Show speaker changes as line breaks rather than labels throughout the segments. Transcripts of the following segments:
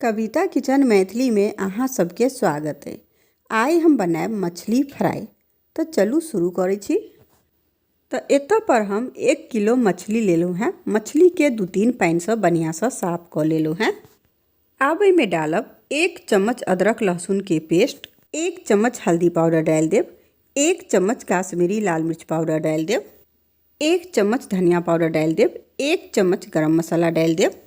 कविता kitchen मैथिलीमे अहाँ सबके स्वागत अइ। आइ हम बनायब मछली फ्राइ। तऽ चलू शुरू करै छी। तऽ एतऽ पर हम 1 किलो मछली लेलहुँ हेँ। मछलीके 2-3 पानिसँ बढ़िआँसँ साफ कऽ लेलहुँ हेँ। आब एहिमे डालब 1 चम्मच अदरक लहसुनके पेस्ट, 1 चम्मच हल्दी पाउडर डालि देब, 1 चम्मच काश्मीरी लाल मिर्च पाउडर डालि देब, 1 चम्मच धनिया पाउडर डालि देब, 1 चम्मच गरम मसाला डालि देब,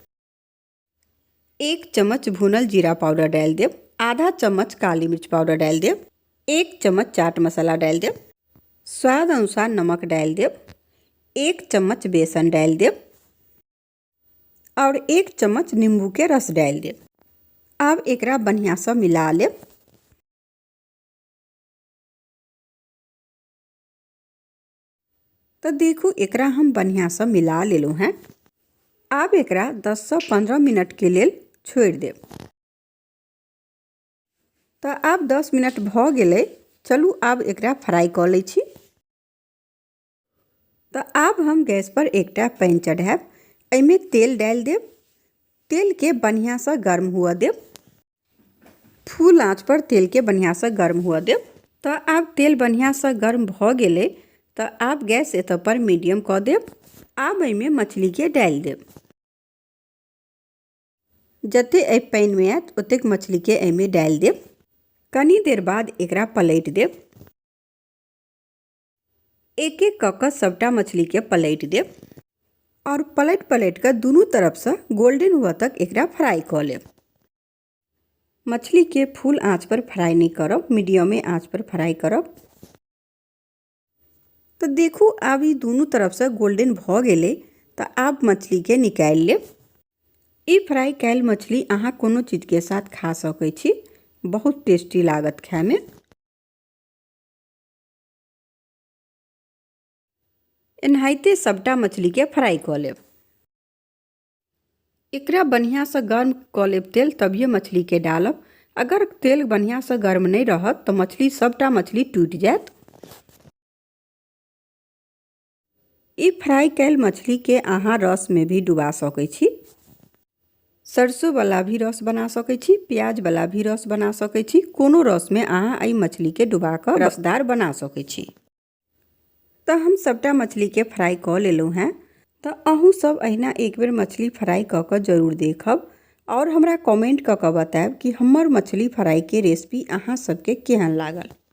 1 चम्मच भुनल जीरा पाउडर डालि देब, आधा चम्मच काली मिर्च पाउडर डालि देब, 1 चम्मच चाट मसाला डालि देब, स्वाद अनुसार नमक डालि देब, 1 चम्मच बेसन डालि देब और 1 चम्मच नींबू के रस डालि देब। आब एकरा बढ़िआँसँ मिला लेब। तऽ देखू एकरा हम बढ़िआँसँ मिला लेलहुँ हेँ। आब एकरा 10सँ 15 मिनटके लेल छोड़ि देब। तऽ आब 10 मिनट भऽ गेलै। चलू आब एकरा फ्राइ कऽ लै छी। तऽ आब हम गैसपर एकटा पैन चढ़ायब, एहिमे तेल डालि देब। तेलके बढ़िआँसँ गर्म हुअ देब। फुल आँचपर तेलके बढ़िआँसँ गर्म हुअ देब। तऽ आब तेल बढ़िआँसँ गर्म भऽ गेलै। तऽ आब गैस एतऽ पर मीडियम कऽ देब। आब एहिमे मछलीके डालि देब। जते एहि पानिमे आयत ओतेक मछलीके एहिमे डालि देब। कनी देर बाद एकरा पलटि देब। एक एक कऽ कऽ सभटा मछलीके पलटि देब आओर पलटि पलटि कऽ दुनू तरफसँ गोल्डन हुअ तक एकरा फ्राइ कऽ लेब। मछलीके फुल आँच पर फ्राइ नहि करब, मीडियमे आँच पर फ्राइ करब। तऽ देखू आब ई दुनू तरफसँ गोल्डन भऽ गेलै। तऽ आब मछलीके निकालि लेब। ई फ्राइ कयल मछली अहाँ कोनो चीजके साथ खा सकै छी, बहुत टेस्टी लागत खायमे। एनाहिते सभटा मछलीके फ्राइ कऽ लेब। एकरा बढ़िआँसँ गर्म कऽ लेब तेल, तभिए मछलीके डालब। अगर तेल बढ़िआँसँ गर्म नहि रहत तऽ मछली सभटा मछली टूटि जायत। ई फ्राइ कयल मछलीके अहाँ रसमे भी डुबा सकै छी। सरसोवला भी रस बना सकै छी, प्याजवला भी रस बना सकै छी। कोनो रसमे अहाँ एहि मछलीके डुबा कऽ रसदार बना सकै छी। तऽ हम सभटा मछलीके फ्राइ कऽ लेलहुँ हेँ। तऽ अहूँ सब अहिना एक बेर मछली फ्राइ कऽ कऽ जरूर देखब आओर हमरा कमेंट कऽ कऽ बतायब कि हमर मछली फ्राइके रेसिपी अहाँ सबके केहन लागल।